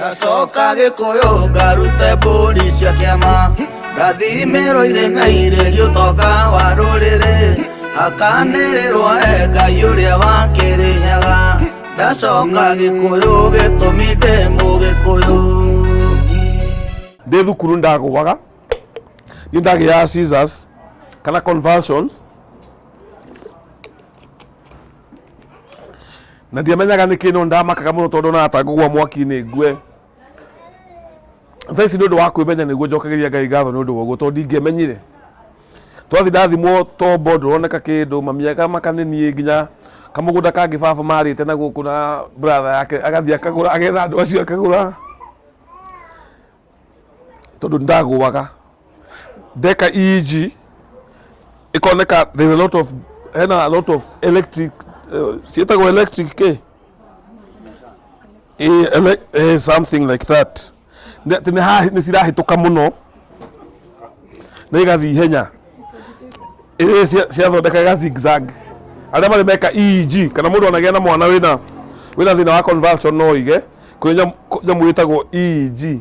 Ndacoka Gĩkũyũ ngarute mbũri cia kĩama, ngathimĩrwo irĩ na irĩrio ũtonga wa rũrĩrĩ, hakanĩrĩrwo he Ngai ũrĩa wa Kĩrĩnyaga. Ndacoka Gĩkũyũ gĩtũmi ndĩ Mũgĩkũyũ. Ndĩ thukuru ndagũaga, niĩ ndagĩaga seizures kana convulsions na ndiamenyaga nĩkĩ no ndamakaga mũno tondũ onaga ta ngũgwa mwaki-inĩ ngue. Thaa ici nĩ ũndũ wa kwĩmenya nĩguo njokagĩria Ngai ngatho nĩ ũndũ wa ũguo tondũ ndingĩamenyire. Twathiĩ ndathimwo tombo ndũroneka kĩndũ, mami akamaka nĩ niĩ nginya kamũgũnda kangĩ baba marĩte na gũkũ na brother yake agathiĩ akagũra agetha andũ acio akagũra tondũ ndagũaga. Ndeka EEG ĩkoneka there is a lot of hena a lot of electric ciĩtagwo electric kĩ? Something like that. Nĩ atĩ nĩ cirahĩtũka mũno na igathiĩ ihenya. Ciathondeka ga zigzag. Arĩa marĩ meka EEG kana mũndũ anagĩa na mwana wĩna thĩna wa convulsion no oige kwĩ nyamũ ĩtagwo EEG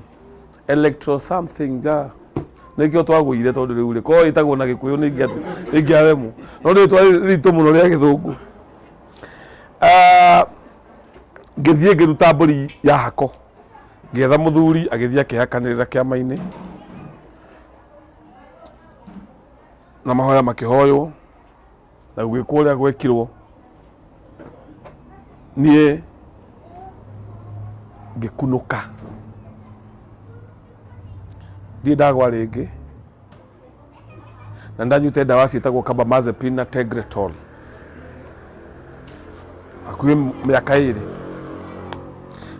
electro something ja nĩkĩo twagũire tondũ rĩu rĩ korwo ĩtagwo na gĩkũyũ nĩ ingĩaremwo no rĩtwa ritũ mũno rĩa gĩthũngũ. Ngĩthiĩ ngĩruta mbũri ya hako ngĩetha mũthuri agĩthiĩ akĩhakanĩrĩra kĩama-inĩ na mahoya makĩhoywo na gũgĩkwo ũrĩa gwekirwo. Niĩ ngĩkunũka ndirĩ ndagwa rĩngĩ na ndanyuĩte ndawa ciĩtagwo carbamazepine na Tegretol hakuhĩ mĩaka ĩrĩ.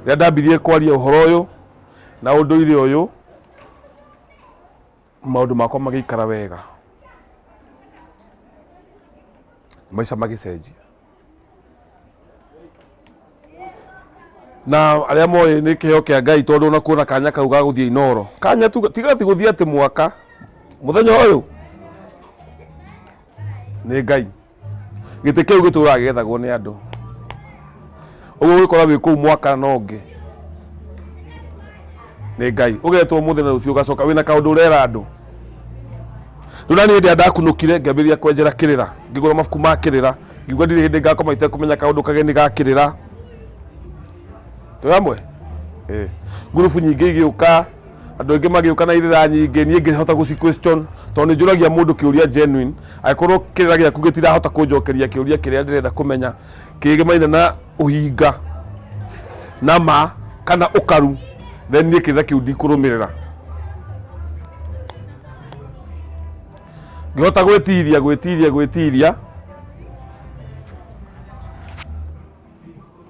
Rĩrĩa ndambirie kwaria ũhoro ũyũ na ũndũire ũyũ, maũndũ makwa magĩikara wega, maica magĩcenjia. Na arĩa moĩ nĩ kĩheo kĩa Ngai tondũ ona kuona kanya kau ga gũthiĩ Inooro, kanya tu tiga ti gũthiĩ atĩ mwaka, mũthenya ũyũ nĩ Ngai. Gĩtĩ kĩu gĩtũraga gĩethagwo nĩ andũ. Ũguo ũgĩkora wĩ kũu mwaka na ũngĩ nĩ Ngai. Ũgetwo ũmũthĩ na rũciũ ũgacoka wĩna kaũndũ ũrera andũ. Rĩu nani hĩndĩ ĩrĩa ndakunũkire ngĩambĩrĩria kwenjera kĩrĩra, ngĩgũra mabuku ma kĩrĩra, ngiuga ndirĩ hĩndĩ ngakoma itekũmenya kaũndũ kageni ga kĩrĩra. Twĩ hamwe? Ĩĩ. Ngurubu nyingĩ igĩũka, andũ aingĩ magĩũka na irĩra nyingĩ, niĩ ngĩhota gũci question tondũ nĩ njũragia mũndũ kĩũria genuine, angĩkorwo kĩrĩra gĩaku gĩtirahota kũnjokeria kĩũria kĩrĩa ndĩrenda kũmenya kĩgemaine na ũhinga na ma kana ũkaru, then niĩ kĩrĩra kĩu ndikũrũmĩrĩra. Ngĩhota gwĩtiria gwĩtiria gwĩtiria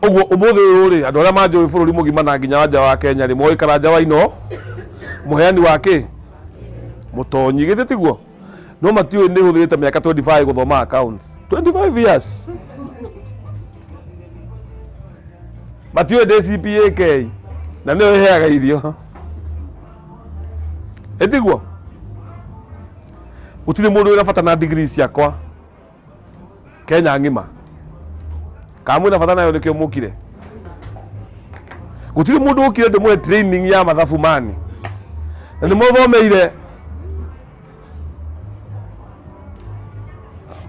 ũguo ũmũthĩ ũyũ rĩ, andũ arĩa manjũĩ bũrũri mũgima na nginya nja wa Kenya rĩ, moĩ Karanja wa Ino mũheani wa kĩ mũtonyi, githĩ tiguo? No matiũĩ nĩ hũthĩrĩte mĩaka 25 gũthoma accounts, 25 years. Matiũĩ ndĩ CPA K na nĩyo ĩheaga irio, ĩtiguo? Gũtirĩ mũndũ wĩna bata na degree ciakwa Kenya ng'ima. Kana mwĩna bata nayo nĩkĩo mũkire? Gũtirĩ mũndũ ũkire ndĩmũhe training ya mathabu mani na nĩ mũthomeire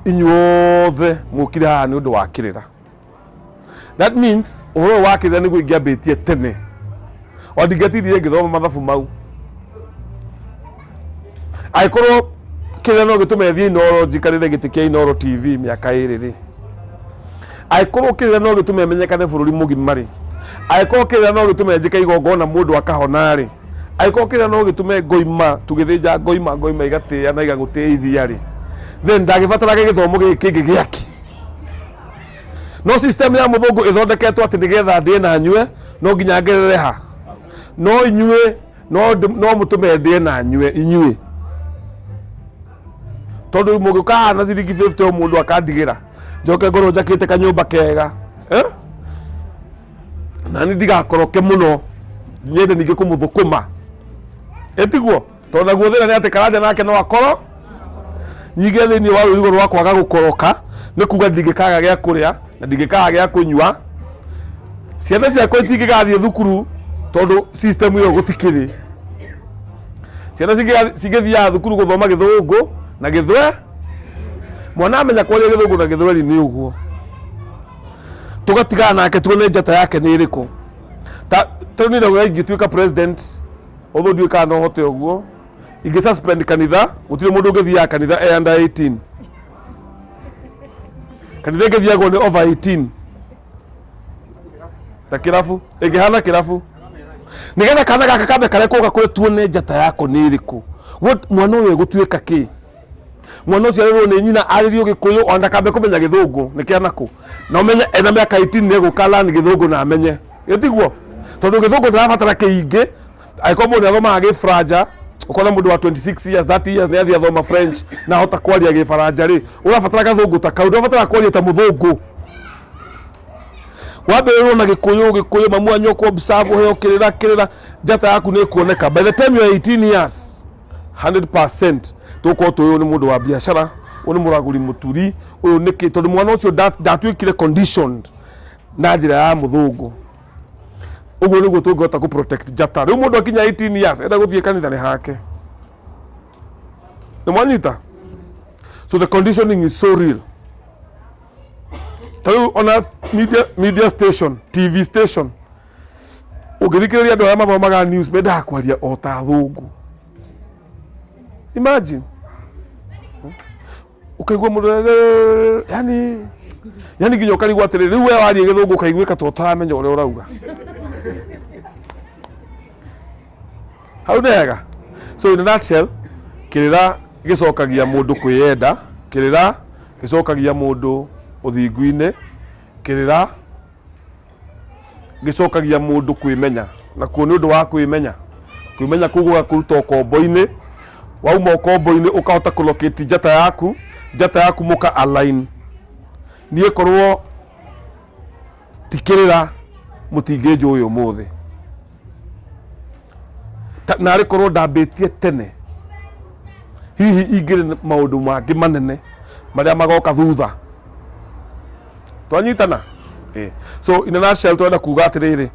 inyuothe mũkire haha nĩ ũndũ wa kĩrĩra. That means ũhoro ũyũ wa kĩrĩra nĩguo ingĩambĩtie tene, o ndingĩatindire ngĩthoma mathabu mau. Angĩkorwo kĩrĩa no gĩtũme thiĩ Inooro njikarĩre gĩtĩ kĩa Inooro TV mĩaka ĩrĩ rĩ, angĩkorwo kĩrĩa no gĩtũme menyekane bũrũri mũgima rĩ, angĩkorwo kĩrĩa no gĩtũme njĩke igongona mũndũ akahona rĩ, angĩkorwo kĩrĩa no gĩtũme ngoima tũgĩthĩnja ngoima ngoima igatĩĩa na igagũtĩithia rĩ, then ndagĩbataraga gĩthomo gĩkĩ kĩngĩ gĩake. No system ya mũthũngũ ĩthondeketwo atĩ nĩgetha ndĩe na nyue no nginya ngerere ha, no inyuĩ no mũtũme ndĩe na nyue inyuĩ, tondũ mũgĩũka haha na ciringi 50 o mũndũ akandigĩra njoke ngorwo njakĩte kanyũmba kega, eh? Na niĩ ndigakoroke mũno nyende ningĩ kũmũthũkũma, ĩtiguo? Tondũ naguo thĩna nĩ atĩ Karanja nake no akorwo nyingĩ thĩinĩ wa rũirigo rwa kwaga gũkoroka, nĩ kuga ndingĩkaga gĩa kũrĩa na ndingĩkaga gĩa kũnyua, ciana ciakwa itingĩgathiĩ thukuru Tondũ system ĩyo gũtikĩrĩ. Ciana cingĩthiaga thukuru gũthoma Gĩthũngũ na Gĩthwe, mwana amenya kwaria Gĩthũngũ na Gĩthweri nĩ ũguo. Tũgatigana nake tuone njata yake nĩ ĩrĩkũ. Ta rĩu niĩ ndauga ingĩtuĩka president, although ndiũĩ kana no hote ũguo, ingĩ suspend kanitha, gũtirĩ mũndũ ũngĩthiaga kanitha e under 18. Kanitha ĩngĩthiagwo nĩ over 18. Ta kĩrabu, ĩngĩhana kĩrabu. Nĩgetha kana gaka kambe karekwo gakũre tuone njata yako nĩ ĩrĩkũ. Mwana ũyũ egũtuĩka kĩ? Mwana ũcio arerwo nĩ nyina arĩrio Gĩkũyũ ona ndakambe kũmenya Gĩthũngũ nĩ kĩa nakũ. Na ũmenye ena mĩaka 18 nĩ egũka learn Gĩthũngũ na amenye. Ĩ tiguo? Tondũ Gĩthũngũ ndĩrabatara kĩingĩ angĩkorwo mũndũ nĩathomaga Gĩbaranja, ũkona mũndũ wa 26 years, 30 years nĩathiĩ athoma French na ahota kwaria Gĩbaranja rĩ, ũrabatara gathũngũ ta kau, ndũrabatara kwaria ta mũthũngũ. Wambĩrĩrwo na Gĩkũyũ, Gĩkũyũ, mamu wanyu akũ observe, ũheo kĩrĩra, kĩrĩra, njata yaku nĩ ĩkuoneka. By the time you are 18 years, 100% tũgũkorwo tũĩ ũyũ nĩ mũndũ wa biacara, ũyũ nĩ mũragũri mũturi, ũyũ nĩ kĩ, tondũ mwana ũcio ndatuĩkire conditioned na njĩra ya mũthũngũ. Ũguo nĩguo tũngĩhota kũ protect njata. Rĩu mũndũ akinya 18 years, enda gũthiĩ kanitha nĩ hake. Nĩ mwanyita? So the conditioning is so real. Ta rĩu ona media station, TV station, ũngĩthikĩrĩria andũ arĩa mathomaga news mendaga kwaria o ta athũngũ. Imagine. Ũkaigua mũndũ yani nginya ũkarigwo atĩrĩrĩ, rĩu we waria Gĩthũngũ ũkaiguĩka ta ũtaramenya ũrĩa ũrauga. Hau nĩ hega. So in a nutshell, kĩrĩra gĩcokagia mũndũ kwĩyenda, kĩrĩra gĩcokagia mũndũ ũthingu-inĩ, kĩrĩra gĩcokagia mũndũ kwĩmenya, nakuo nĩ ũndũ wa kwĩmenya. Kwĩmenya kũu gũgakũruta ũkombo-inĩ, wauma ũkombo-inĩ ũkahota kũ locate njata yaku, njata yaku mũka align. Niĩ korwo ti kĩrĩra mũtingĩnjũĩ ũmũthĩ. Narĩ korwo ndambĩtie tene, hihi ingĩrĩ maũndũ mangĩ manene marĩa magoka thutha. Twanyitana? Eh. So in a nutshell twenda kuga atĩrĩrĩ,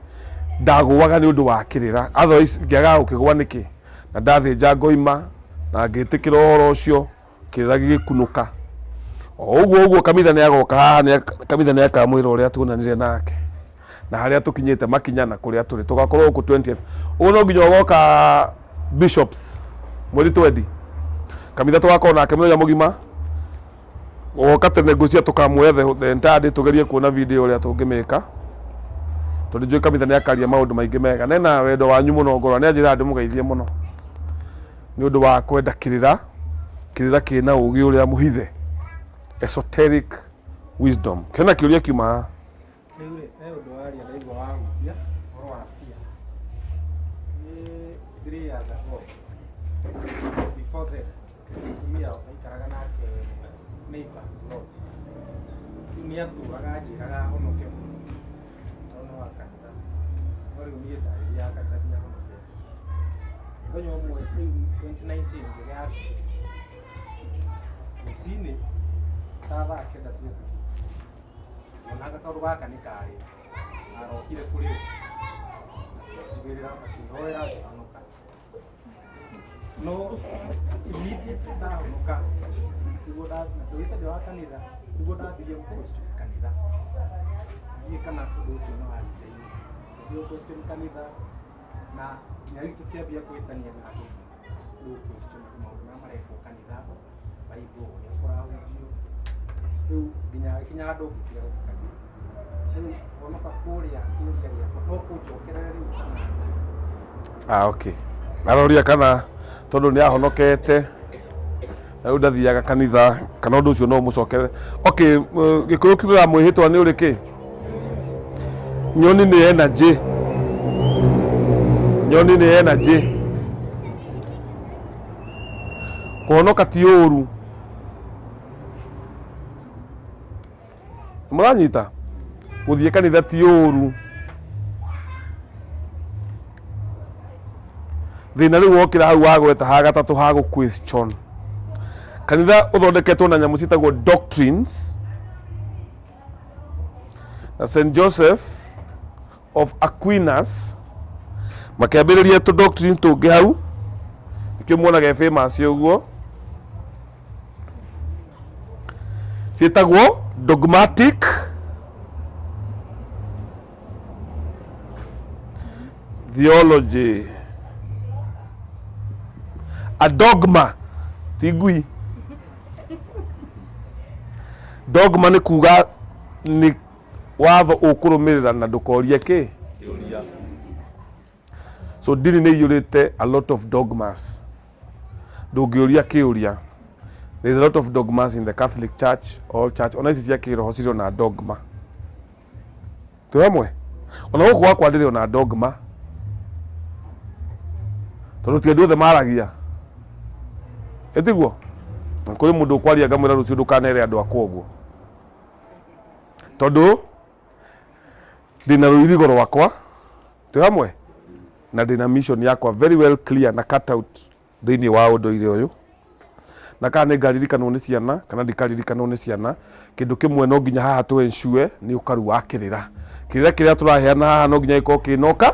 ndagũaga nĩ ũndũ wa kĩrĩra, otherwise ngĩagaga gũkĩgũa nĩkĩ? Na ndathĩnja ngoima na ngĩtĩkĩra ũhoro ũcio, kĩrĩra gĩgĩkunũka. O ũguo ũguo kamitha nĩ agoka haha, kamitha nĩ akamwĩra ũrĩa tuonanire nake na harĩa tũkinyĩte makinya na kũrĩa tũrĩ. Tũgakorwo gũkũ 20th. Ũguo no nginya ũgoka bishops mweri 20. Kamitha tũgakorwo nake mũthenya mũgima. Ũgoka tene ngwĩciria tũkamuoya the entire day tũgerie kuona video ũrĩa tũngĩmĩka. Tondũ njũĩ kamitha nĩ akaria maũndũ maingĩ mega. Na ena wendo wanyu mũno ngoro. Nĩ anjĩraga ndĩmũgeithie mũno. Nĩ ũndũ wa kwenda kĩrĩra, kĩrĩra kĩna ũgĩ ũrĩa mũhithe. Esoteric wisdom. Kena kĩũria kiuma haha. Rĩu rĩ, he ũndũ waria ndaigua wahutia, ũhoro wa fear. Nĩ 3 years ago, before then, mũtumia ndaikaraga nake neighbor plot. Rĩu nĩ atũraga anjĩraga honoke mũno, tondũ nĩ wa kanitha. No rĩu niĩ ndagĩthiaga kanitha ndiahonokete. Mũthenya ũmwe rĩu 2019 ngĩgĩa accident. Rũcinĩ ta thaa kenda cia ũtukũ. Nyonaga kaũndũ gaka nĩ karĩa, na arokire kũrĩ o, akĩnjigĩrĩra, akĩhoera ngĩhonoka. No immediately ndahonoka, nĩguo ndũĩte ndĩ wa kanitha, nĩguo ndambirie gũ question kanitha. Ndiũĩ kana ũndũ ũcio nĩ warĩte-inĩ. Ngĩambia gũ question kanitha, na nginya rĩu tũkĩambia kũhĩtania na andũ nĩ gũ question maũndũ marĩa marekwo kanitha. Bible ũrĩa kũrahunjio rĩu nginya nginya handũ ngĩtiga gũthiĩ kanitha. Rĩu honoka kũrĩa kĩũria gĩakwa no kũnjokerere rĩu kana? Ah, okay. Aroria kana tondũ nĩ ahonokete na rĩu ndathiaga kanitha kana ũndũ ũcio no ũmũcokerere. Okay, Gĩkũyũ kiugaga mwĩhĩtwa nĩ ũrĩ kĩ? Nyoni nĩ energy. Nyoni nĩ energy. Kũhonoka ti ũru. Mũranyita? Gũthiĩ kanitha ti ũru. Thĩna rĩu wokĩra hau wagweta ha gatatũ ha gũ question. Kanitha ũthondeketwo na nyamũ ciĩtagwo doctrines na St Joseph of Aquinas. Makĩambĩrĩria tũ doctrine tũngĩ hau, nĩkĩo muonaga e famous ũguo, ciĩtagwo dogmatic theology. A dogma ti ngui. Dogma nĩ kuga nĩ watho ũkũrũmĩrĩra na ndũkorie kĩ. So ndini nĩ iyũrĩte a lot of dogmas, ndũngĩũria kĩũria. There is a lot of dogmas in the Catholic Church, all church, ona ici cia kĩroho cirĩ ona dogma. Twĩ hamwe? Ona gũkũ gwakwa ndĩrĩ ona dogma, tondũ ti andũ othe maragia, ĩtiguo? Na kũrĩ mũndũ ũkwaria ngamwĩra rũciũ ndũkanere andũ akwa ũguo, tondũ ndĩna rũirigo rwakwa. Twĩ hamwe? Na ndĩna mission yakwa very well clear na cut out thĩinĩ wa ũndũire ũyũ, na kana nĩ ngaririkanwo nĩ ciana kana ndikaririkanwo nĩ ciana, kĩndũ kĩmwe no nginya haha tũ ensure nĩ ũkaru wa kĩrĩra. Kĩrĩra kĩrĩa tũraheana haha no nginya gĩkorwo kĩna ũka.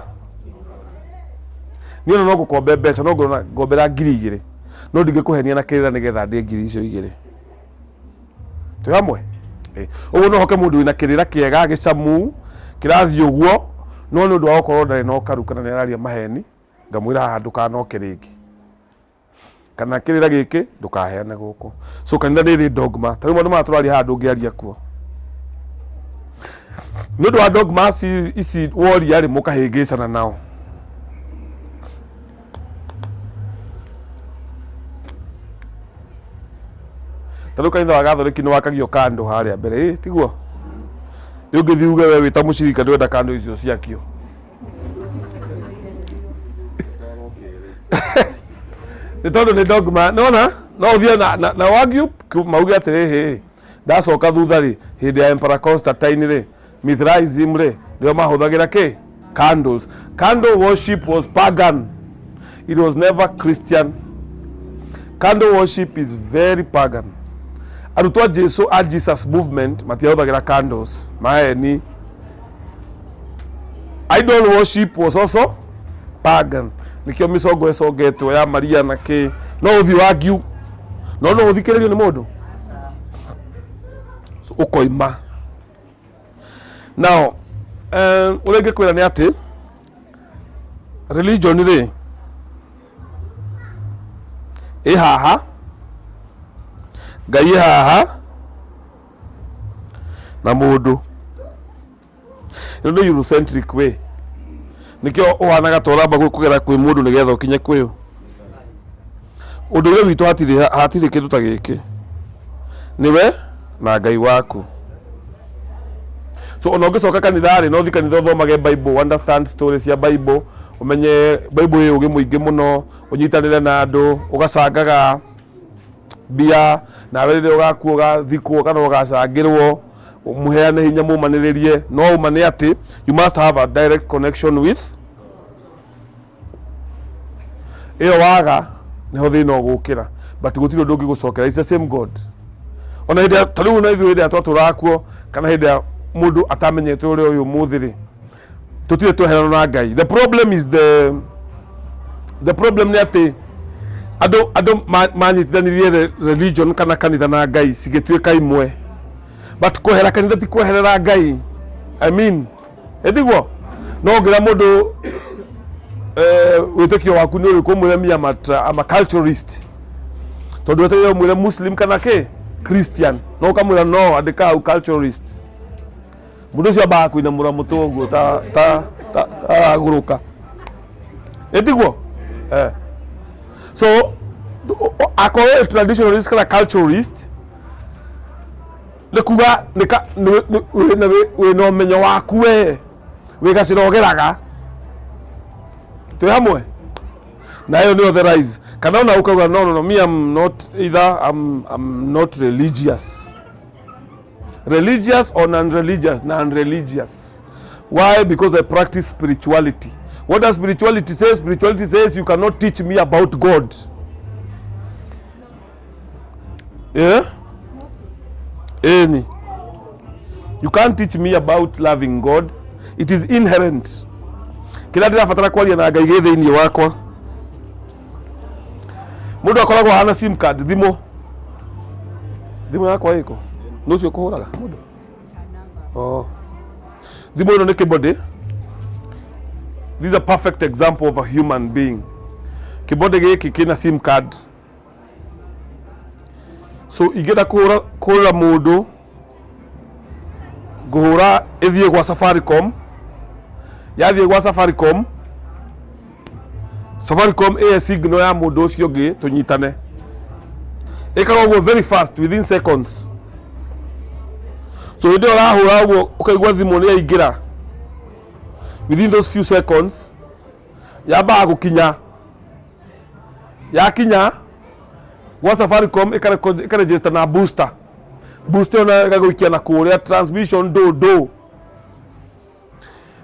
Niĩ ona no ngũkombe mbeca, no ngorwo ngombera 2000, no ndingĩkũhenia na kĩrĩra nĩgetha ndĩe ngiri icio igĩrĩ. Twĩ hamwe? Ũguo no hoke mũndũ wĩna kĩrĩra kĩega gĩcamu kĩrathiĩ ũguo, no nĩ ũndũ wa gũkorwo ndarĩ na ũkaru kana nĩ araria maheni, ngamwĩra haha ndũkanoke rĩngĩ, kana kĩrĩra gĩkĩ ndũkaheane gũkũ. So kanitha nĩ ĩrĩ dogma. Ta rĩu maũndũ maya tũraria haha ndũngĩaria kuo nĩ ũndũ wa dogma ici woria rĩ, mũkahĩngĩcana nao. Ta rĩu kanitha wa Gathoreki nĩ wakagio kando harĩa mbere, ĩ tiguo? Ũngĩthiĩ uge we wĩ ta mũcirika ndũrenda kando icio ciakio, nĩ tondũ nĩ dogma. Nona no ũthiĩ na argue mauge atĩrĩ, hĩ ndacoka thutha rĩ, hĩndĩ ya Emperor Constantine rĩ, Mithraism rĩ, nĩo mahũthagĩra kĩ candles. Candle worship was pagan, it was never Christian. Candle worship is very pagan. Arutwo a Jesu a Jesus movement matiahũthagĩra candles maheni. Idol worship was also pagan, nikio micongo ĩcongetwo ya Maria na kĩ. No ũthiĩ wangiu no no ũthikĩrĩrio nĩ mũndũ. So, ũkoima now. Ũrĩa ingĩkwĩra nĩ atĩ religion rĩ ĩ haha, Ngai ĩ haha na mũndũ. Ĩno nĩ Eurocentric way, nĩkĩo ũhanaga ta ũramba kũgera kwĩ mũndũ nĩgetha ũkinye kwĩ ũ. Ũndũire witũ hatirĩ hatirĩ kĩndũ ta gĩkĩ, nĩwe na Ngai waku. So ona ũngĩcoka kanitha rĩ, no ũthiĩ kanitha ũthomage Bible, understand story cia Bible, ũmenye Bible ĩ ũgĩ mũingĩ mũno, ũnyitanĩre na andũ, ũgacangaga mbia, nawe rĩrĩa ũgakua ũgathikwo kana ũgacangĩrwo, mũheane hinya, mũmanĩrĩrie. No ũma nĩ atĩ you must have a direct connection with ĩyo. Waga nĩho thĩna ũgũkĩra, but gũtirĩ ũndũ ũngĩgũcokera. It's the same God. Ona hĩndĩ ta rĩu na ithuĩ hĩndĩ ĩrĩa twatũraga kuo, kana hĩndĩ ĩrĩa mũndũ atamenyete ũrĩa ũyũ ũmũthĩ rĩ, tũtirĩ tweherana na Ngai. The problem is the problem nĩ atĩ andũ manyitithanirie religion kana kanitha na Ngai cigĩtuĩka imwe, but kwehera kanitha ti kweherera Ngai. I mean, ĩtiguo? No ũngĩra mũndũ wĩtĩkio waku nĩ ũrĩkũ, ũmwĩre me am a culturalist, tondũ wetereire ũmwĩre Muslim kana kĩ Christian, no ũkamwĩra no andĩka hau culturalist. Mũndũ ũcio ambaga kũinamũra mũtwe ũguo ta ta ta aragũrũka, ĩtiguo? So akorwo traditionalist kana culturalist nĩ kuga wĩna ũmenyo waku, we wĩ gacĩra ũgeraga. Twĩ hamwe? Na ĩyo nĩyo the rise. Kana ona ũkauga, no, no, no, me, I'm not either, I'm not religious. Religious or non-religious? Non-religious. Why? Because I practice spirituality. What does spirituality say? Spirituality says you cannot teach me about God. Yeah? Any. You can't teach me about loving God. It is inherent. Kĩrĩa ndĩrabatara kwaria na Ngai gĩ thĩinĩ wakwa. Mũndũ akoragwo ahana sim card, thimũ. Thimũ yakwa ĩkũ? Nĩ ũcio ũkũhũraga mũndũ? Oh. Thimũ ĩno nĩ kĩbody. This is a perfect example of a human being. Kĩbody gĩkĩ kĩna sim card. So ingĩenda kũhũra kũhũrĩra mũndũ ngũhũra ĩthiĩ gwa Safaricom, yathiĩ gwa Safaricom, Safaricom ĩhe signal ya mũndũ ũcio ũngĩ tũnyitane. Ĩkaga ũguo very fast within seconds. So hĩndĩ ĩyo ũrahũra ũguo ũkaigua thimũ nĩ yaingĩra within those few seconds yambaga gũkinya yakinya gwa Safaricom ĩkaregister na booster booster ĩyo nayo ĩgagũikia na kũrĩa transmission ndũ ndũ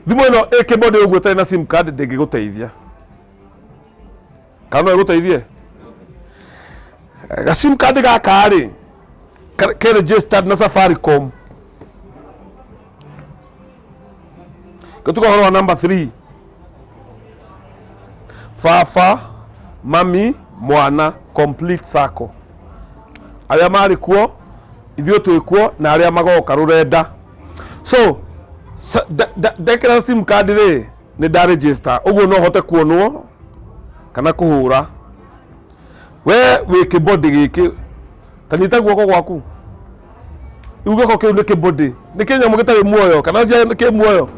thimũ ĩno ĩ kĩbodi ũguo ĩtarĩ na sim card ndĩngĩgũteithia kana no ĩgũteithie ga sim card gaka rĩ ke registered na Safaricom gatuka ũhoro wa number 3 baba mami mwana complete circle arĩa marĩ kuo ithuĩ twĩ kuo na arĩa magoka rũrenda so ndekĩra sim card rĩ nĩ nda register ũguo no hote kuonwo kana kũhũra we wĩ kĩbody gĩkĩ ta nyita guoko gwaku rĩu gĩko kĩu nĩ kĩbody nĩ kĩnyamũ gĩtarĩ muoyo kana cia kĩ muoyo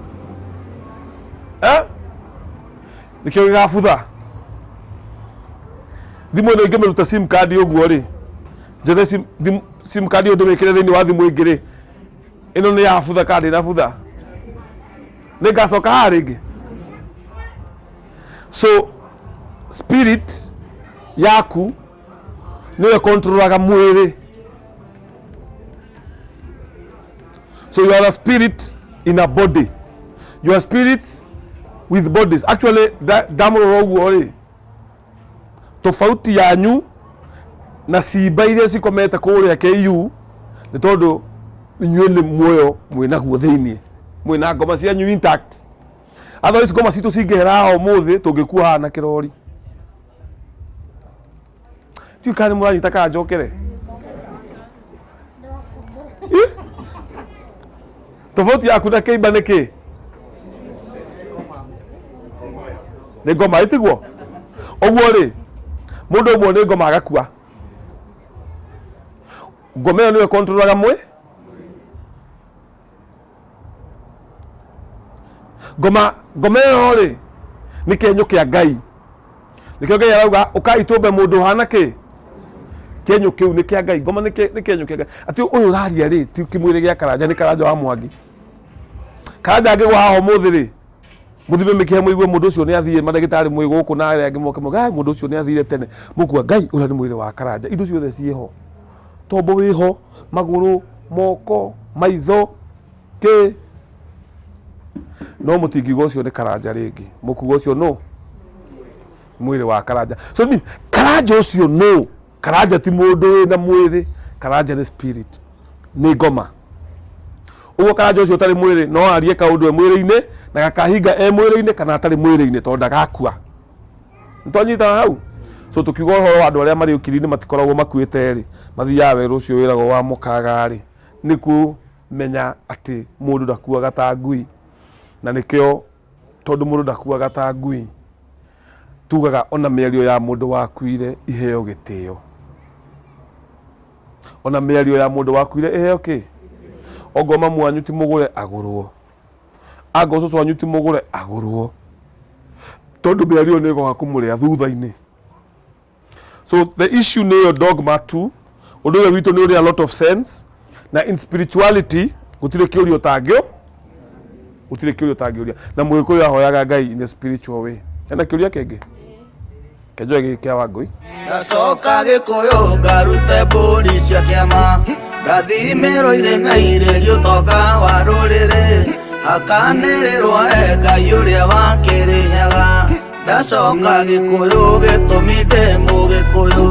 eh nĩkĩo gĩgabutha thimũ ĩno ingĩmĩruta sim card ũguo rĩ njethe sim, sim card ĩyo ndĩmĩkĩre thĩinĩ wa thimũ ĩngĩ rĩ ĩno nĩ yabutha kana ndĩnabutha nĩ ngacoka haha rĩngĩ so spirit yaku nĩyo ĩkontrolaga mwĩrĩ so you are a spirit in a body you are spirits with bodies actually ndamũrora ũguo rĩ tofauti yanyu na cimba iria cikomete kũrĩa KU nĩ tondũ inyuĩ nĩ muoyo mwĩnaguo thĩinĩ mwĩna ngoma cianyu intact otherwise ngoma citũ cingĩhera haha ũmũthĩ tũngĩkua haha na kĩrori ndiũĩ kana nĩ mũranyita kana njokere Ih! Tofauti yaku na kĩimba nĩ kĩ nĩ ngoma ĩtiguo ũguo rĩ mũndũ ũmwe nĩ ngoma agakua ngoma ĩyo nĩyo ĩkontrolaga mwĩ ngoma ngoma ĩyo rĩ nĩ kĩenyũ kĩa ngai nĩkĩo ngai arauga ũkai tũmbe mũndũ ũhana kĩ kĩenyũ kĩu nĩ kĩa ngai ngoma nĩ kĩenyũ kĩa ngai atĩ ũyũ ũraria rĩ ti kĩmwĩrĩ gĩa karanja nĩ karanja wa mwangi karanja angĩgwa haha ũmũthĩ rĩ mũthime mĩkiha mũigue mũndũ ũcio nĩ athiĩ mandagĩtarĩ mwĩ gũkũ na arĩa angĩ moke moke mũndũ ũcio nĩ athire tene mũkua ngai ũrĩa nĩ mwĩrĩ wa karanja indo ciothe ciĩho tombo wĩho magũrũ moko maitho kĩ no mũtingiuga ũcio nĩ karanja rĩngĩ mũkuga ũcio nũ mwĩrĩ wa karanja so it means karanja ũcio nũ karanja ti mũndũ wĩna mwĩrĩ karanja nĩ spirit nĩ ngoma ũguo karanja ũcio ũtarĩ mwĩrĩ no arie kaũndũ e mwĩrĩ-inĩ na gakahinga e mwĩrĩ-inĩ kana atarĩ mwĩrĩ-inĩ tondũ ndagakua nĩtwanyita hau so tukiuga ũhoro wa andũ arĩa marĩ ũkiri-inĩ matikoragwo makuĩte rĩ mathiaga werũ ũcio wĩragwo wa mũkaga rĩ nĩ kũmenya atĩ mũndũ ndakuaga ta ngui na nĩkĩo tondũ mũndũ ndakuaga ta ngui tugaga ona mĩario ya mũndũ wakuire iheo gĩtĩo ona mĩario ya mũndũ wakuire iheo kĩ ongorwo mamu wanyu ti mũgũre agũrwo angorwo cũcũ wanyu ti mũgũre agũrwo tondũ mĩario ĩyo nĩ ĩgoka kũmũrĩa thutha-inĩ so the issue nĩ ĩyo dogma tu ũndũ ũyũ witũ nĩ ũrĩ a lot of sense na in spirituality gũtirĩ kĩũria ũtangĩũ gũtirĩ kĩũria ũtangĩũria na mũgĩkũyũ ahoyaga ngai in a spiritual way hena kĩũria kĩngĩ kenjoe gĩkĩ kĩa wangũi Ndacoka gĩkũyũ ngarute mbũri cia kĩama ngathimĩrwo irĩ na irĩrio ũtonga wa rũrĩrĩ hakanĩrĩrwo e Ngai ũrĩa wa Kĩrĩnyaga ndacoka gĩkũyũ gĩtũmi ndĩ mũgĩkũyũ.